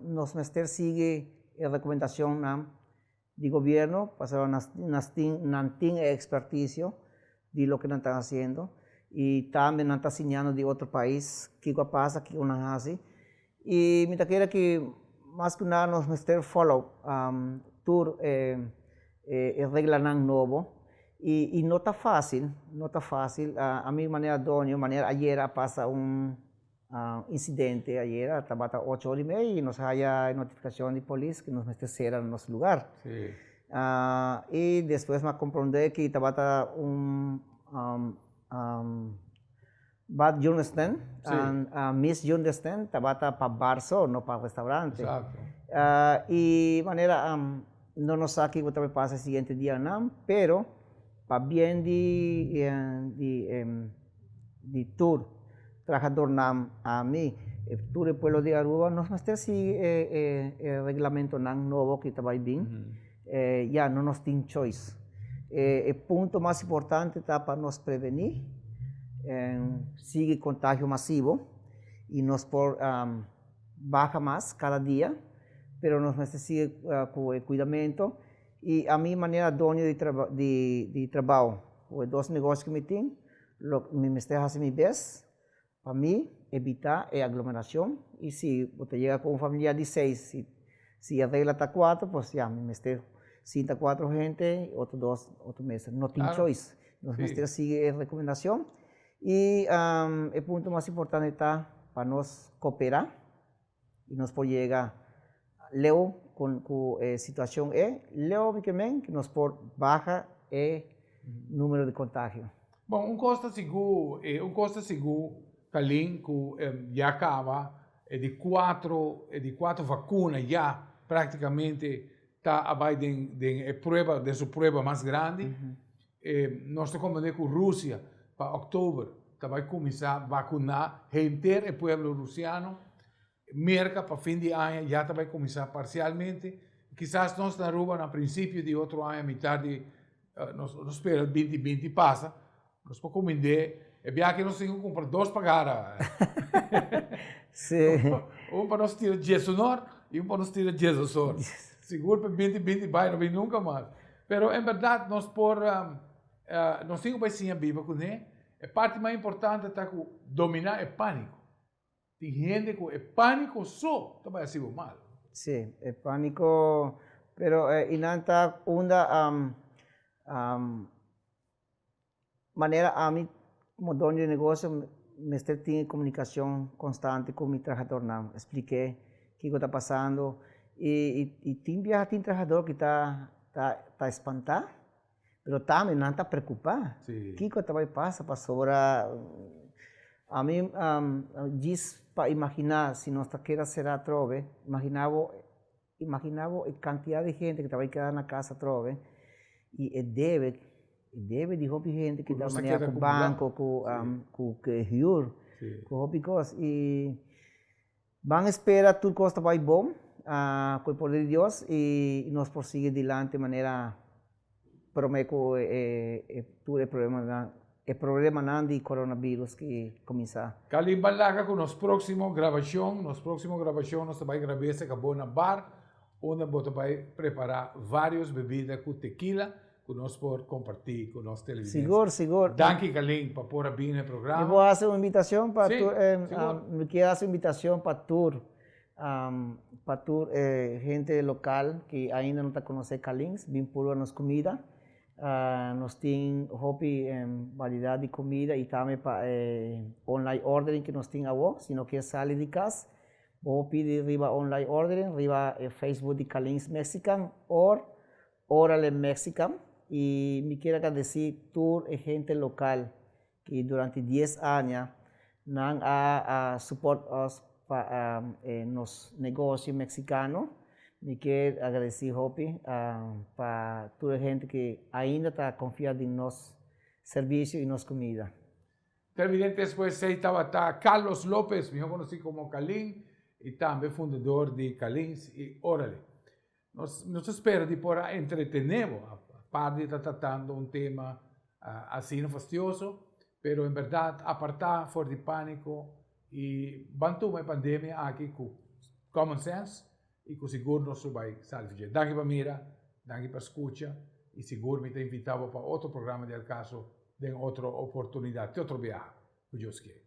nos mester sigui e rekomendashonnan di gobierno pasobra nas tin nan tin e experticio di loke nan ta haciendo y tambe nan ta siñando di otro pais kico a pasa kico nan haci y mi ta kere ki mas cu nada nos mester follow tur e reglanan nobo y no ta facil no ta facil ami manera doño manera ayer a pasa un Incidente ayera tabata ocho ora y media y nos haya e notificacion di polis cu nos mester cera nos lugar. Y despues mi a comprende cu tabata un bad understand, misunderstand, tabata pa bar so, no pa restaurante. Y manera no nos sa kico ta bay pasa e siguiente dianan, pero pa bien di di tur trahadornan ami e tur e pueblo di Aruba nos mester sigui e e reglamentonan nobo ki ta bai bin ya no nos tin choice e punto mas importante ta pa nos preveni sigui contagio masivo y nos por baha mas cada dia pero nos mester sigui cu e cuidamento y ami manera doño di di trabao cu e dos negocio cu mi tin Lo mi mester hasi mi bes pa mi evitá e aglomerashon i si bo ta yega ku un familia di seis, si si e regla ta kuater pues ya mi mester sinta kuater hente i otro dos otro mesa. No tin choice, nos mester sigui e rekomendashon i e punto mas importante ta pa nos koperá. y nos por yega leu con cu e situacion e leu mi ke men cu nos por baha e numero di contagio. Bon, un cos ta sigur, un cos ta sigur Kalin cu ya caba e di cuatro, e di cuatro vacuna ya practicamente ta a bay den den e prueba, den su prueba mas grandi. Nos ta comprende cu Rusia pa october ta bay cuminsa vacuna henter e pueblo Rusiano. Merca pa fin di aña ya ta bay cuminsa parcialmente. Kisas nos na Aruba na principio di otro aña, mitad di, nos spera binti binti pasa, nos por cuminde e biaha nos tin cu cumpra dos pagara. Sí. Un pa nos tira diesunor y un pa nos tira diesosor. Sigur pa binti binti bay no bin nunca mas. Pero en berdad nos por, nos tin cu bay siña biba cune. E parti mas importante ta cu domina e panico. Tin hende cu e panico so ta bay haci bo mal. Sí, e panico, pero e nan ta unda manera ami como doño di negocio mester tin e comunicacion constante cu mi trahadornan, explique kico ta pasando y y tin biaha tin trahador cu ta ta espanta Pero tambe nan ta preocupa. Kico ta bay pasa pasobra ami djis pa imagina si nos ta keda cera atrobe, imagina bo, imagina bo e cantidad di hende cu ta bay keda na cas atrobe y e debe, e debe di hopi hende cu ta maneha cu banco, cu huur, cu hopi cos y Ban spera tur cos ta bay bon cu e poder di Dios y nos por sigui dilanti manera prome cu e tur e problemanan e problemanan di coronavirus ki cuminsa. Kalin ban laga cu nos proximo grabacion, nos proximo grabacion nos ta bay grab'e se cabo na bar unda bo ta bay prepara varios bebida cu tequila ku nos por kompartí ku nos televidensia. Sigur, sigur. Danki Kalin pa por a bini na e programa. Mi por hasi un invitashon pa Sí, tur, sigur. mi kier hasi un invitashon pa tur, pa tur e hende lokal ki ainda no ta konosé Kalins, bin purba nos kumida. Nos tin hopi variedat di kumida i tambe pa e online ordering ku nos tin awor, si no kier sali di kas, bo por pidi riba online ordering riba e Facebook di Kalins Mexican or Orale Mexican y mi kier agradeci tur e hente local ki durante dies aña nan a support us pa e nos negocio mexicano. Mi kier agradeci hopi pa tur e hente ki ainda ta confia den nos servicio y nos comida. Televidentes pues esey tabata Carlos Lopez, miho conoci como Calin y tambe fundador di Calins y Orale. Nos no ta spera di por a entretené bo, apart di ta tratando un tema asina fastioso, pero en berdad apartá for di pániko i ban tuma e pandemia aki ku common sense i ku sigur nos lo bai sali dje. Danki pa mira, danki pa skucha i sigur mi ta invitá bo pa otro programa di Al Caso den otro oportunidat, te otro biaha, ku Dios kier.